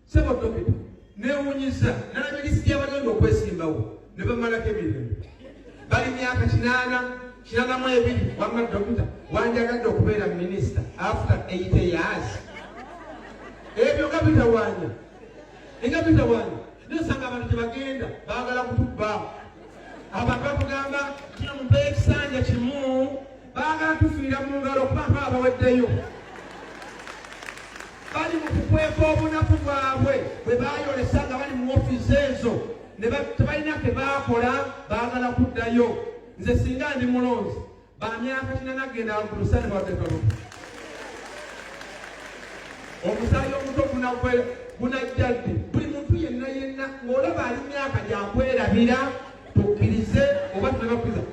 Sebo Dokita, newunyizza nalabye lisiti y'abagenda okwesimbawo ne bamalako emirembe. Bali myaka kinaana, 82, wamma Dokita wandyagadde okubeera minisita after 80 years. Ebyo nga bitawaanya, nga bitawaanya. Naye osanga abantu gye bagenda baagala kutubba. Abantu batugamba kino mumpe ekisanja kimu, baagala tufiira mu ngalo kuba abantu abaweddeyo. Bali mu kukweka obunafu bwabwe bwe baayolesa nga bali mu ofiisi ezo ne tebalina ke baakola, baagala kuddayo. Nze singa ndi mulonzi ba myaka kinana genda waggulu sani wadde kalulu. Omusaayi omuto gunajja ddi? Buli muntu yenna yenna ng'olaba ali myaka gyakwerabira, tukkirize oba tunabakkiriza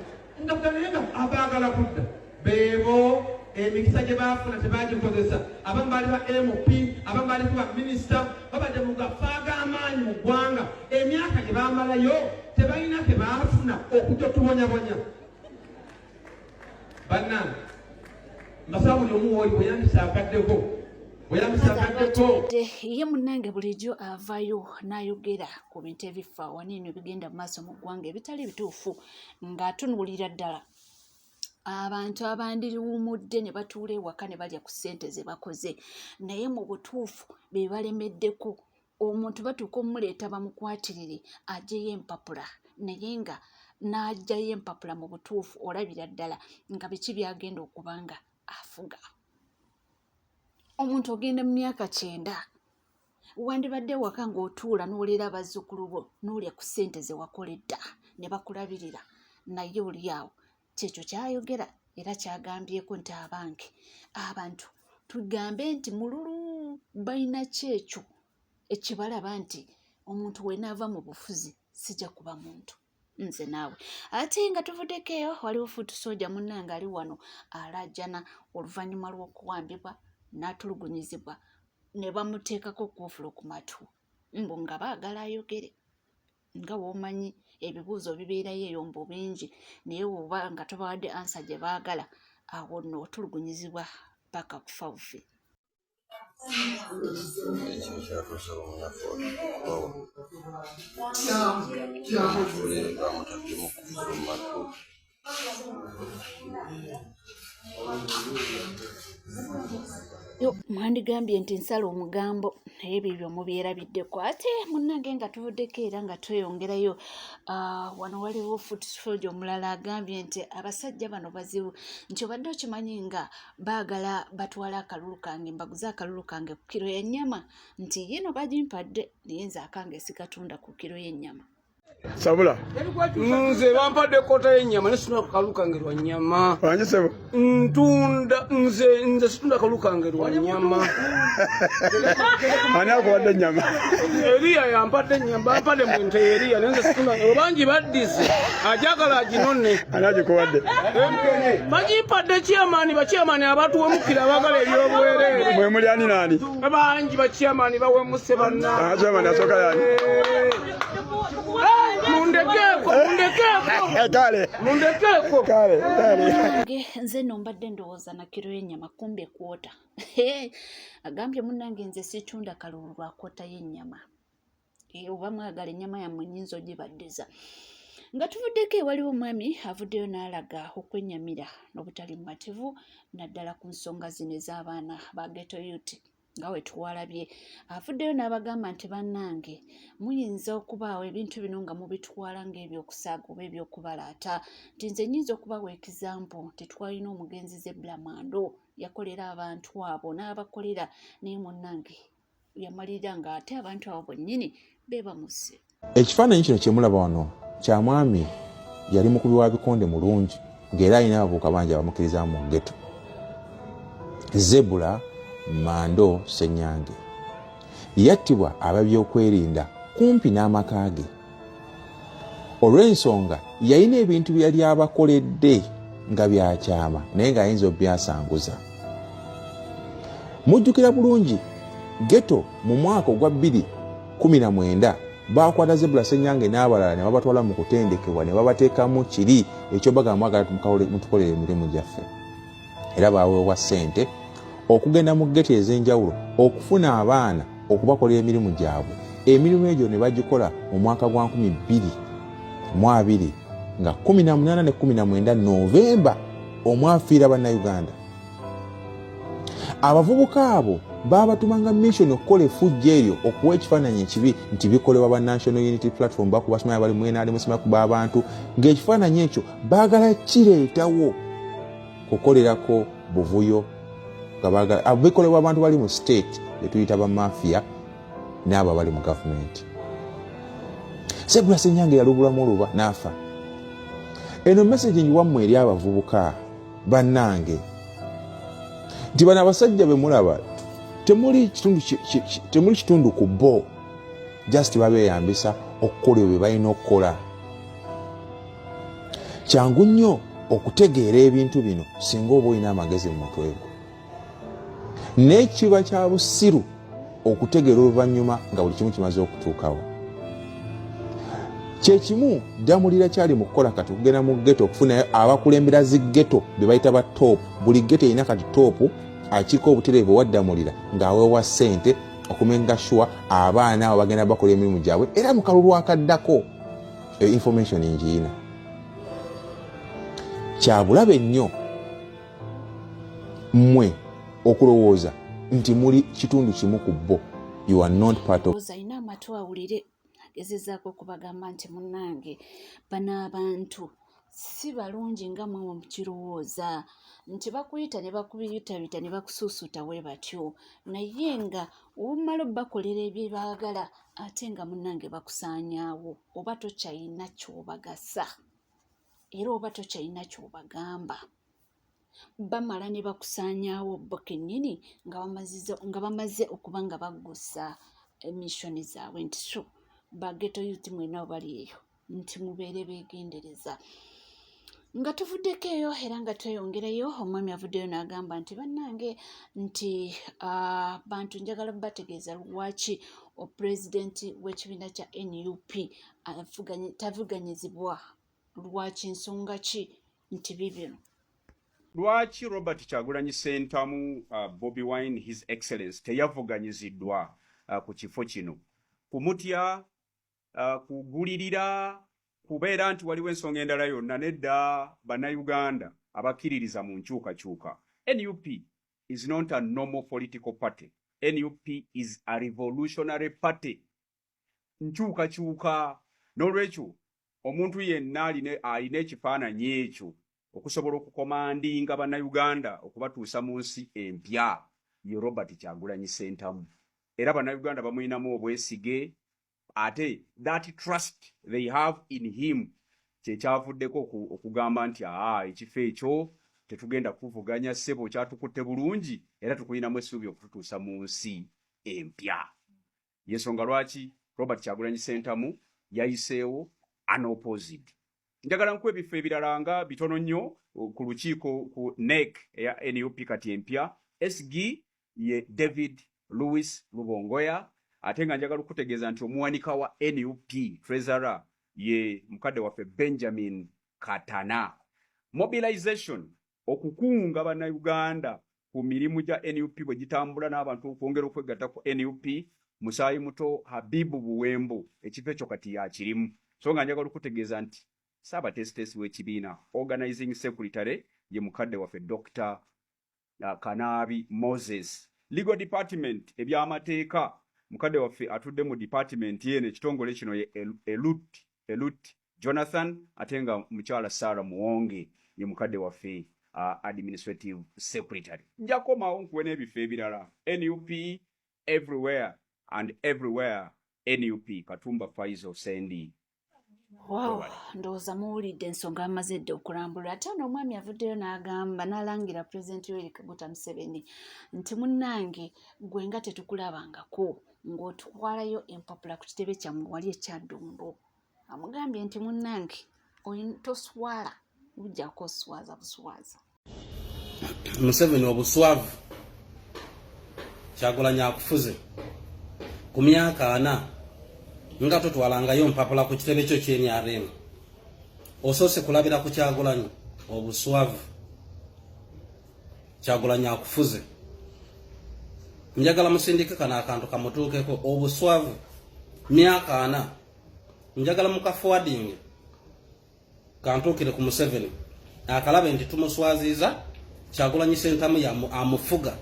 nga naye nga abaagala kudda beebo emikisa gye baafuna tebagikozesa. Abamu baali ba MP, abamu baali ku ba minisita, babadde mu gafa ag'amaanyi mu ggwanga. Emyaka gye baamalayo tebalina ke baafuna okujja otubonyabonya. Bannange, mbasaba buli omu wooli weyambisa akaddeko, weyambisa akaddeko. Ye munnange bulijjo avayo n'ayogera ku bintu ebifa wano eno ebigenda mu maaso mu ggwanga ebitali bituufu, ng'atunuulira ddala abantu abandiriwumudde ne batuula ewaka ne balya ku ssente ze bakoze, naye mu butuufu be balemeddeko. Omuntu batuuka omuleeta bamukwatirire aggyeyo empapula, naye nga n'aggyayo empapula mu butuufu olabira ddala nga biki by'agenda okuba nga afuga. Omuntu ogenda mu myaka 90, wandibadde waka ng'otuula n'olera abazzukulu bo n'olya ku ssente ze wakola edda ne bakulabirira, naye oli awo. Kyekyo ky'ayogera era ky'agambyeko nti abange abantu tugambe nti mululu balina kyekyo ekibalaba nti omuntu wenaava mu bufuzi sijja kuba muntu nze naawe. Ate nga tuvuddeko eyo, waliwo foot soldier munnange ali wano alaajana oluvannyuma lw'okuwambibwa n'atulugunyizibwa ne bamuteekako kkoofolo ku matu mbu nga baagala ayogere. Nga w'omanyi ebibuuzo bibeerayo eyo mbu bingi, naye bw'oba nga tobawadde ansa gye baagala, awo nno otulugunyizibwa paka kufa bufi. Ekyo kyatuusa omunafu okubawa bamutaddemu kufulu matu. Yo, mwandigambye nti nsala omugambo, naye ebyo mubyerabiddeko. Ate munnange nga tuvuddeko era nga tweyongerayo, wano waliwo foot soldier omulala agambye nti abasajja bano bazibu, nti obadde okimanyi nga baagala batwale akalulu kange, mbaguze akalulu kange ku kiro y'ennyama, nti yino bagimpadde naye nze akange sikatunda ku kiro y'ennyama. Sabula. Nze bampadde kota y'ennyama naye situndako kalulu kange lwa nnyama. Wangi sebo? Ntunda nze, nze situndako kalulu kange lwa nnyama. Ani akuwadde ennyama? Eriya yampadde ennyama, bampadde mu nte Eriya, naye nze situndako. Obangi baddize, ajagala aginone. Ani agikuwadde? Bagimpadde chairman, ba chairman abatuwemukira abaagala ebyobwereere. Mwe muli ani naani? Bangi ba chairman bawemuse banna. Ah, chairman asooka yani? Mundekeeko, mundekeeko. Kale. Mundekeeko. Kale, kale. Nze nno mbadde ndowooza na kiro y'ennyama kumbe kwota. Agambye munnange nze situnda kalulu lwa kwota y'ennyama. Oba mwagala ennyama yammwe nnyinza ogibaddiza. Nga tuvuddeko ewaliwo omwami avuddeyo n'alaga okwennyamira n'obutali bumativu naddala ku nsonga zino ez'abaana ba ghetto youth. Nga we twalabye avuddeyo n'abagamba nti bannange muyinza okubaawo ebintu bino nga mubitwala ng'ebyokusaaga oba ebyokubalaata, nti nze nnyinza okubawa example nti twalina omugenzi Zebra Mando yakolera abantu abo n'abakolera, naye munnange yamalirira ng'ate abantu abo bennyini be bamusse. Ekifaananyi kino kye mulaba wano kya mwami yali mukubi wa bikonde mulungi ng'era alina abavubuka bangi abamukkiriza mu ghetto. Zebra Mando Ssenyange yattibwa ab'ebyokwerinda kumpi n'amaka ge olw'ensonga yalina ebintu bye yali abakoledde nga byakyama naye ng'ayinza obyasanguza. Mujjukira bulungi ghetto mu mwaka ogwa bbiri kumi na mwenda baakwata Zebra Ssenyange n'abalala ne babatwala mu kutendekebwa ne babateekamu kiri ekyobaga mwagala mutukolere emirimu gyaffe, era baaweebwa ssente okugenda mu ghetto ez'enjawulo okufuna abaana okubakolera emirimu gyabwe emirimu egyo ne bagikola mu mwaka gwa 2020 nga 18 ne 19 Novemba omwafiira Bannayuganda. Abavubuka abo babatumanga mission okukola efujjo eryo okuwa ekifaananyi ekibi nti bikolebwa ba National Unity Platform, bakuba simanyi bali mwena ali musima kuba abantu, ng'ekifaananyi ekyo baagala kireetawo kukolerako buvuyo nga baagala bikolebwa abantu bali mu state betuyita ba mafia n'abo abali mu gavumenti. Zebra Ssenyange yalubulamu oluba n'afa. Eno message ngiwammwe eri abavubuka bannange nti bano abasajja be mulaba temuli kitundu ku bo, just babeeyambisa okukola ebyo bye balina okukola. Kyangu nnyo okutegeera ebintu bino singa oba olina amagezi mu mutwe gwo, naye kiba kya busiru okutegeera oluvannyuma nga buli kimu kimaze okutuukawo. Kyekimu Ddamulira kyali mu kukola kati okugenda mu ghetto okufunayo abakulembera zi ghetto be bayita ba top. Buli ghetto erina kati top akiika obutereevu owa Ddamulira ng'aweebwa ssente okumenga sure abaana abo bagenda bakola emirimu gyabwe era mu kalulu akaddako. Eyo information ngiyina. Kyabulabe nnyo mmwe okulowooza nti muli kitundu kimu ku bo. You are not part of. Alina amatu awulire, agezezaako okubagamba nti munnange bano abantu si balungi nga mwe mukirowooza nti bakuyita ne bakubiyitabita ne bakusuusuuta we batyo, naye nga omala obakolera ebye baagala ate nga munnange bakusaanyaawo, oba tokyalina ky'obagasa era oba tokyalina ky'obagamba. Bamala ne bakusaanyaawo bo kennyini nga bamaze okuba nga baggusa emissioni zaabwe nti so ba ghetto youth mwenna bali eyo nti mubeere beegendereza. Nga tuvuddeko eyo era nga tweyongereyo, omwami avuddeyo n'agamba nti bannange nti bantu njagala bategeeza lwaki opulezidenti w'ekibiina kya NUP tavuganyizibwa, lwaki, nsonga ki nti bibino. Lwaki Robert Kyagulanyi Ssentamu, Bobi Wine, His Excellence teyavuganyiziddwa ku kifo kino? Kumutya, kugulirira, kubeera nti waliwo ensonga endala yonna? Nedda. Bannayuganda abakkiririza mu nkyukakyuka, NUP is not a normal political party. NUP is a revolutionary party, nkyukakyuka. N'olwekyo omuntu yenna alina ekifaananyi ekyo okusobola okukomandinga Bannayuganda okubatuusa mu nsi empya ye Robert Kyagulanyi Ssentamu, era Bannayuganda bamuyinamu obwesige, ate that trust they have in him kyekyavuddeko okugamba nti aa, ekifo ekyo tetugenda kuvuganya, ssebo kyatukutte bulungi era tukuyinamu essuubi okututuusa mu nsi empya. Yensonga lwaki Robert Kyagulanyi Ssentamu yayiseewo unopposed. Njagala nkuwa ebifo ebirala nga bitono nnyo ku lukiiko ku NEC eya NUP kati empya. SG ye David Louis Lubongoya, ate nga njagala okutegeeza nti omuwanika wa NUP, treasurer, ye mukadde waffe Benjamin Katana. Mobilization, okukunga Bannayuganda ku mirimu gya NUP bwe gitambula n'abantu okwongera okwegatta ku NUP, musaayi muto Habibu Buwembo ekifo ekyo kati yakirimu. So nga njagala okutegeeza nti Ssaabateesiteesi w'ekibiina, organizing secretary, ye mukadde waffe Dr. Kanaabi Moses. Legal department, ebyamateeka, mukadde waffe atudde mu department eno, ekitongole kino, ye Elut Jonathan, ate nga mukyala Sarah Muwonge ye mukadde waffe administrative secretary. Nja komawo nkuwe n'ebifo ebirala. NUP everywhere and everywhere NUP. Katumba Faizo Sendi. Wow, ndowooza muwulidde ensonga amaze dda okulambula. Ate ono omwami avuddeyo n'agamba n'alangira Pulezidenti Yoweri Kaguta Museveni nti munnange gwe nga tetukulabangako ng'otwalayo empapula ku kitebe kyammwe wali ekyaddundu. Amugambye nti munnange toswala, ojjako oswaza buswaza. Museveni obuswavu, Kyagulanyi akufuze ku myaka 40 nga totwalangayo mpapula ku kitebe kyo kye NRM. Osoose kulabira ku Kyagulanyi obuswavu. Kyagulanyi akufuze. Njagala musindike kano akantu kamutuukeko obuswavu myaka ana. Njagala mukaforwarding kantuukire ku Museveni akalabe nti tumuswaziza. Kyagulanyi Ssentamu amufuga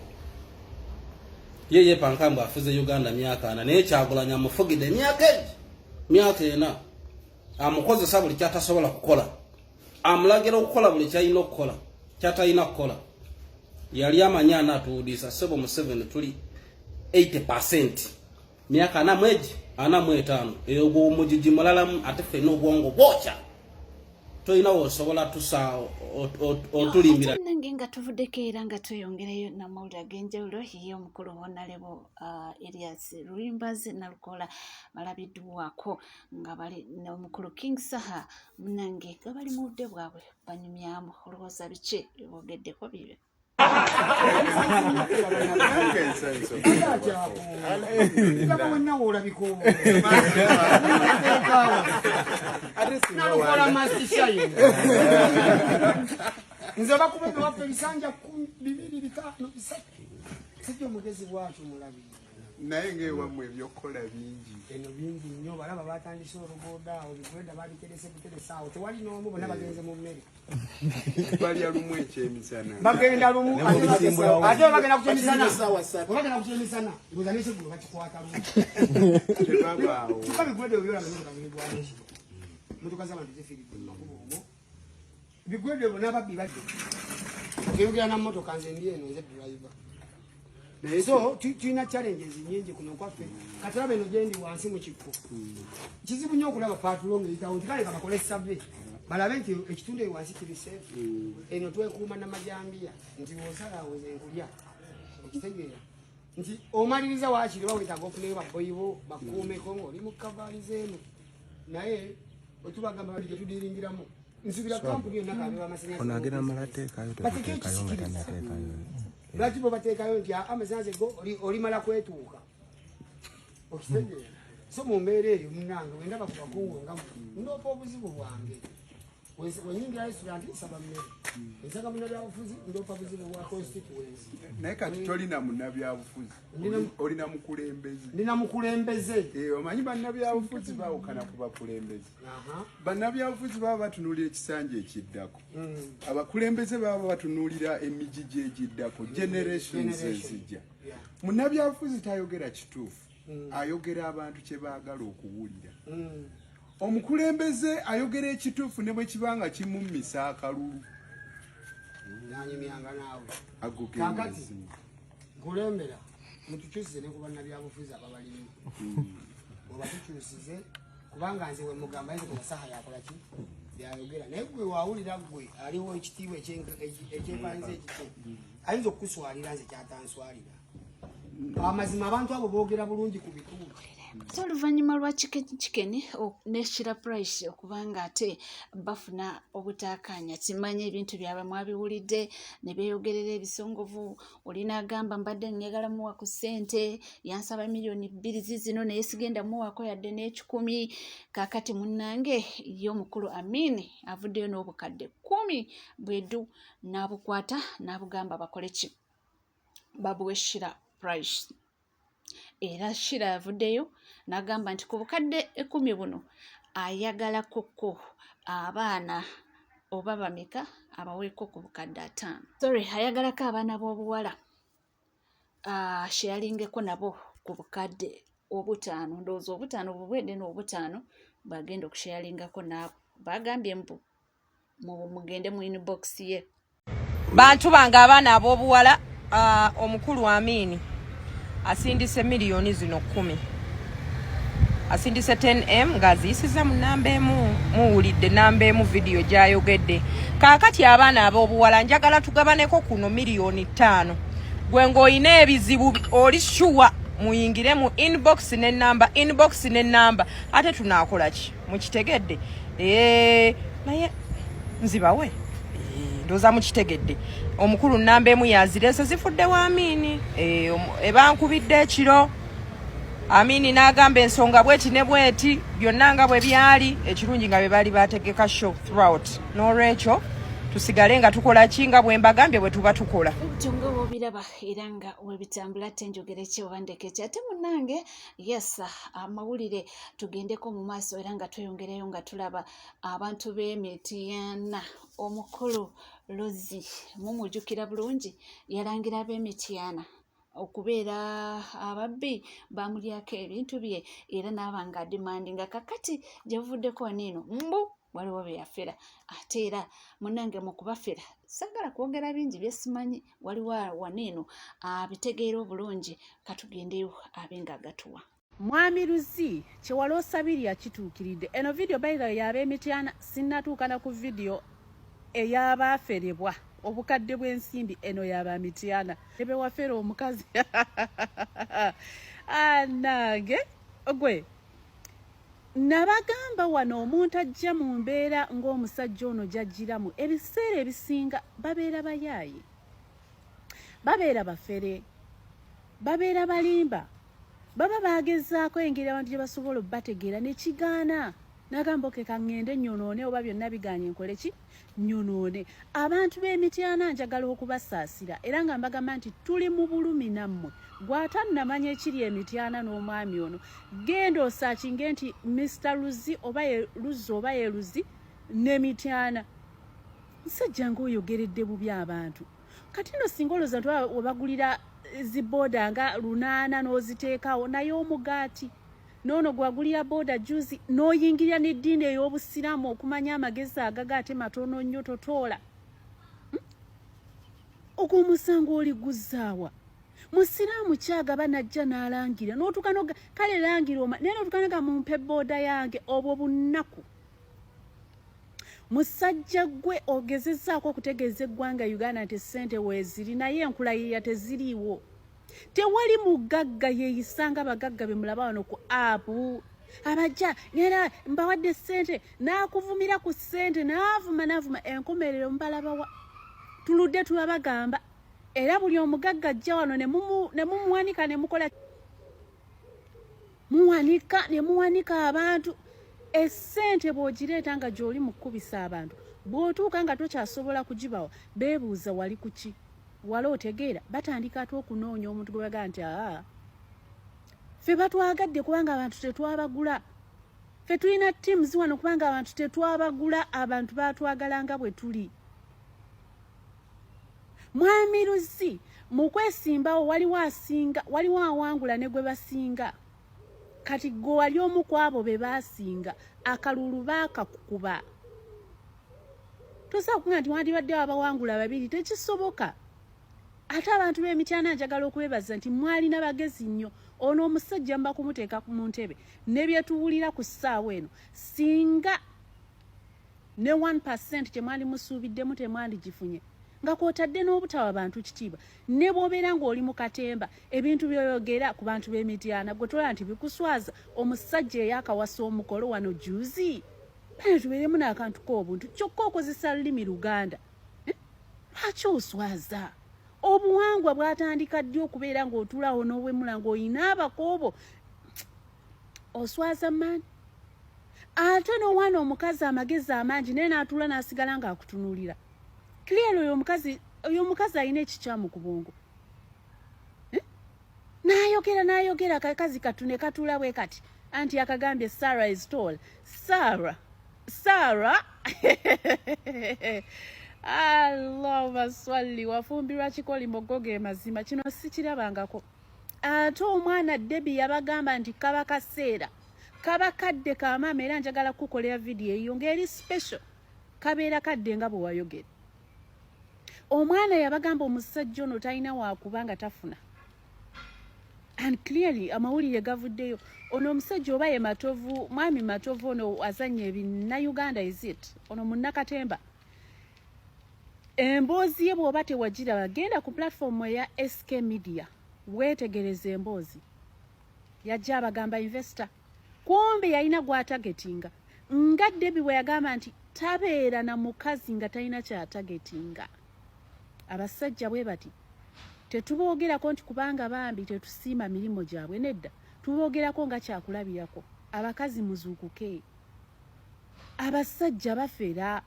ye yepanka mbu afuze Uganda myaka ana, naye Kyagulanyi amufugidde emyaka egi myaka ena, amukozesa buli kyatasobola kukola, amulagira okukola buli kyalina okukola kyatalina kukola. Yali amanyi anaatuwudiisa. Ssebo Museveni, tuli 80 myaka ana mwegi 45, eyo omugigi mulalamu, ate ffenna obwongo bwokya, tolina wosobola tusa otulimbira. Nange nga tuvuddeko era nga tweyongerayo namawulire ag'enjawulo, ye omukulu Honourable Erias Luyimbazi Nalukoola balabiddwako nga bali n'omukulu King Saha. Munange nga bali mu budde bwabwe banyumyamu, olowooza biki bogeddeko bibe? Ndaba wenna woolabika Nalukola masishayi. Nze bakuba ewaffe ebisanja 10, 2, 5, 3. Sijja omugezi bwatyo mulabi. Naye ngaewammwe ebyokukola bingi. Eno bingi nnyo, balaba batandise oluguudo awo, bigwenda babiterese buterese awo, tewali n'omu, bonna bagenze mu mmere. Balya lumu ekyemisana. Bagenda lumu, ate bagenda ku kyemisana, bagenda ku kyemisana, ndowooza n'ekiggulo bakikwata lumu. Tebabaawo. Kyokka bigwede byola motoka zirigwamu ekiro, motoka z'abantu zifiiridde mu makubo omwo, bigwede byo n'ababbi badde okeyogera na motoka. Nze ndi eno, nze driver. So tulina challenges nyingi kuno kwaffe. Kati laba eno gyendi wansi mu kikko, kizibu nnyo okulaba patrol ng'eyitawo nti kale kabakole survey balabe nti ekitundu eyo wansi kiri safe. Eno twekuuma namajambiya nti wosala awo nze nkulya, okitegeera nti omaliriza waakiri oba wetaaga ofuneyo baboyi bo bakuumeko ng'oli mu kavaaliza eno, naye wetubagamba bali gyetudiringiramu, nsubira kampuni yonna kabe bamasanyalaze Ono agenda mala ateekayo bateeke tekuteekayo nga ekisikiriza. tannateekayo. Lwaki bo bateekayo nti amasanyalaze go olimala kwetuuka, okitegeera? So mu mbeera eyo munange, wendaba ku bakungu nga ndoopa obuzibu bwange, wenyingira restaurant nsaba mmere, ensaba munnabyabufuzi, ndoopa buzibu bwa constituency. Naye kati tolina munnabyabufuzi, olina mukulembeze. Ndina mukulembeze. Eh, omanyi bannabyabufuzi baawukana ku bakulembeze. Bannabyabufuzi baba batunuulira ekisanja ekiddako, abakulembeze baba batunuulira emigigi egiddako, generations Generation. ezijja. Munnabyabufuzi tayogera kituufu, ayogera abantu kye baagala okuwulira. Omukulembeze ayogera ekituufu ne bwe kiba nga kimummisa akalulu. Nanyumyanga naawe. Ago ge Kaakati mazima. nkulembera, mutukyusize ne ku bannabyabufuzi ababalimu, obatukyusize, kubanga nze wemugamba nze kumasaha yakola ki byayogera, naye gwe wawulira, gwe aliwo ekitiibwa ekyefanyiza ekikye ayinza okukuswalira, nze kyatanswalira. Amazima abantu abo boogera bulungi ku bituufu. So oluvannyuma lwa Chicken Chicken ne Shira Price okubanga ate bafuna obutaakaanya, simanyi ebintu byabwe mwabiwulidde ne beeyogerera ebisongovu. Oli n'agamba mbadde njagala muwa ku ssente, yansaba 2 miliyoni zizino, naye sigenda muwaako yadde n'ekikumi. Kaakati munnange ye omukulu Amin avuddeyo n'obukadde 10 bwedu n'abukwata n'abugamba bakole ki, babuwe Shira Price. Era Shira avuddeyo n'agamba nti ku bukadde 10 buno ayagala koko abaana oba bameka abaweeko ku bukadde 50, sorry, ayagalako abaana b'obuwala sheyalingeko nabo ku bukadde 5, ndowooza obutaano bubwedde n'obutaano bwagenda okusheyalingako naabo. Bagambye mbu mugende mu inbox ye. Bantu bange, abaana ab'obuwala, omukulu Amini asindise miliyoni zino 10, asindise 10M ng'aziyisiza mu namba emu. Muwulidde namba emu vidiyo gy'ayogedde. Kaakati abaana ab'obuwala, njagala tugabaneko kuno miliyoni 5. Gwe ng'olina ebizibu, oli sure, muyingire mu inbox n'enamba, inbox n'enamba, ate tunaakola ki? Mukitegedde? Ee, naye nzibawe. Ee, ndowooza mukitegedde. Omukulu namba emu yazireese, zifudde wa Amiini. Ee, ebankubidde ekiro, Amiini n'agamba ensonga bweti ne bweti, byonna nga bwe byali ekirungi nga bwe baali bategeka show throughout. N'olwekyo Tusigale nga tukola ki nga bwe mbagambye bwe tuba tukola. Ebyo nga bw'obiraba era nga webitambula ate njogere ki oba ndeke ki ate munnange. Yes, amawulire tugendeko mu maaso era nga tweyongereyo nga tulaba abantu b'Emityana. Omukulu Luzzi mumujjukira bulungi, yalangira ab'Emityana okubeera ababbi, bamulyako ebintu bye era n'aba nga adimandinga. Kakati gye buvuddeko wano eno mbu waliwo be yafera, ate era munnange mu kubafera saagala kwogera bingi bye simanyi, waliwo wano eno abitegeera obulungi, katugendeyo abe nga agatuwa. Mwami Luzzi, kyewala osabirya kituukiridde. Eno video by the way y'ab'Emityana, sinnatuuka na ku video ey'abaaferebwa obukadde bw'ensimbi, eno y'aba Mityana ne bewafera omukazi. Anange gwe nabagamba wano, omuntu ajja mu mbeera ng'omusajja ono gy'ajjiramu, ebiseera ebisinga babeera bayaaye, babeera bafere, babeera balimba, baba bagezaako engeri abantu gye basobola obategeera nekigaana, nagamba oke kaŋŋende nyonoone, oba byonna biganye nkole ki, nyonoone. Abantu b'Emityana njagala okubasaasira era nga mbagamba nti tuli mu bulumi nammwe. Gw'atannamanya ekiri Emityana n'omwami ono, genda osaakinge nti Mr Luzzi oba ye Luzzi oba ye Luzzi ne Mityana. Musajja ng'oyogeredde bubi abantu. Kati nno singa olowooza nti webagulira zibooda nga 800 n'oziteekawo, naye omugaati noono gwagulira booda juzi n'oyingirira n'eddiini ey'obusiraamu okumanya amagezi agaga ate matono nnyo, totoola ogwo omusango oliguzaawa. Musiraamu kyagaba najja n'alangira n'otuuka noga kale langira oma naye n'otuuka noga mumpe booda yange. Obwo bunnaku. Musajja gwe ogezezzaako okutegeeza eggwanga Uganda nti ssente weeziri, naye enkulayirira teziriiwo. Tewali mugagga yeeyisanga bagagga be mulaba wano ku apu abajja ngera mbawadde ssente n'akuvumira ku ssente n'avuma n'avuma, enkomerero mbalabawa. Tuludde tubabagamba era buli omugagga ajja wano ne mumuwanika ne mukola muwanika ne muwanika abantu. Essente bw'ogireeta nga gy'oli mu kukubisa abantu, bw'otuuka nga tokyasobola kugibawa, beebuuza wali kuki wala otegeera, batandika ate okunoonya omuntu gwe bagamba nti aa ffe batwagadde kubanga abantu tetwabagula, ffe tulina teams wano kubanga abantu tetwabagula, abantu batwagala nga bwe tuli. Mwami Luzzi, mu kwesimbawo waliwo asinga, waliwo awangula ne gwe basinga. Kati gwe wali omu ku abo be baasinga, akalulu baakakukuba. Tosobola kuŋŋamba nti wandibaddewo abawangula babiri, tekisoboka. Ate abantu b'Emityana njagala okubebaza nti mwalina bagezi nnyo. Ono omusajja mba kumuteeka mu ntebe ne bye tuwulira ku ssaawa eno, singa ne 1% kye mwali musuubiddemu temwandigifunye, nga kw'otadde n'obutawa bantu kitiibwa. Ne bw'obeera ng'oli mu katemba, ebintu by'oyogera ku bantu b'Emityana gwe tolaba nti bikuswaza? Omusajja eyakawasa omukolo wano juzi, bane tubeeremu n'akantu k'obuntu, kyokka okozesa lulimi Luganda. Lwaki oswaza obuwangwa? Bwatandika ddi okubeera ng'otuulaawo n'owemula ng'olina abakoobo? Oswaza maani. Ate n'owaana omukazi amagezi amangi naye n'atuula n'asigala ng'akutunuulira. Clearly oyo omukazi alina ekikyamu ku bwongo. N'ayogera n'ayogera, akakazi katu ne katuula bwe kati anti akagambye Sarah is tall. Sarah, Sarah, Allahumma swalli, wafumbirwa kikolimo goge mazima kino sikirabangako. Ate omwana Debbie yabagamba nti kaba kaseera kaba kadde ka maama, era njagala kukukolera vidiyo eyo ng'eri special, kabeera kadde nga bwe wayogera. Omwana yabagamba omusajja ono talina wakuba nga tafuna, and clearly amawulire gavuddeyo. Ono omusajja oba ye Matovu, mwami Matovu ono azannya ebinnauganda, is it ono munnakatemba? Emboozi ye bw'oba tewagiraba, genda ku platform eya SK Media weetegereza emboozi. Yajja abagamba investor, kumbe yalina gwatagetinga, nga Debbie bwe yagamba nti tabeera na mukazi nga talina kyatagetinga. Abasajja bwe bati tetuboogerako nti kubanga bambi tetusiima mirimu gyabwe, nedda, tuboogerako nga kyakulabirako. Abakazi muzuukuke, abasajja bafera.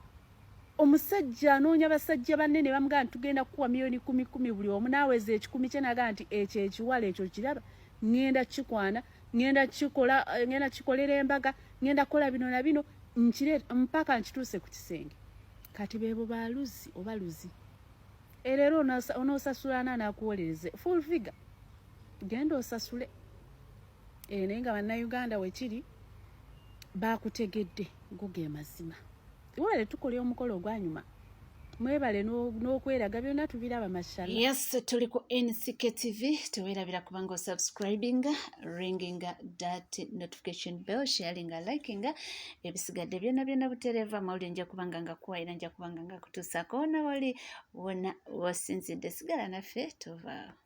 Omusajja anoonya basajja banne ne bamugamba nti tugenda kukuwa miliyoni kumi kumi buli omu n'aweza ekikumi kye n'agamba nti ekyo ekiwala ekyo kiraba ŋŋenda kukikwana, ŋŋenda kukikola, eh, ŋŋenda kukikolera embaga, ŋŋenda kukola bino na bino nkireeta mpaka nkituuse ku kisenge. Kati beebo ba luzi oba luzi. Era onoosasula ana anakuwolereze full figure, genda osasule. Eh, naye nga bannayuganda wekiri bakutegedde go ge mazima. Webale tukola omukolo ogwanyuma, mwebale n'okweraga byonna tubiraba mashallah. Yes, tuli ku NCK TV, tewerabira kubanga osubscribinga, ringinga that notification bell, sharinga, likinga, ebisigadde byonna byonna butereeva amawulire nja kubanga nga kuwa era nja kubanga nga kutuusaako wona woli wona wosinzidde. Sigala naffe tovaawo.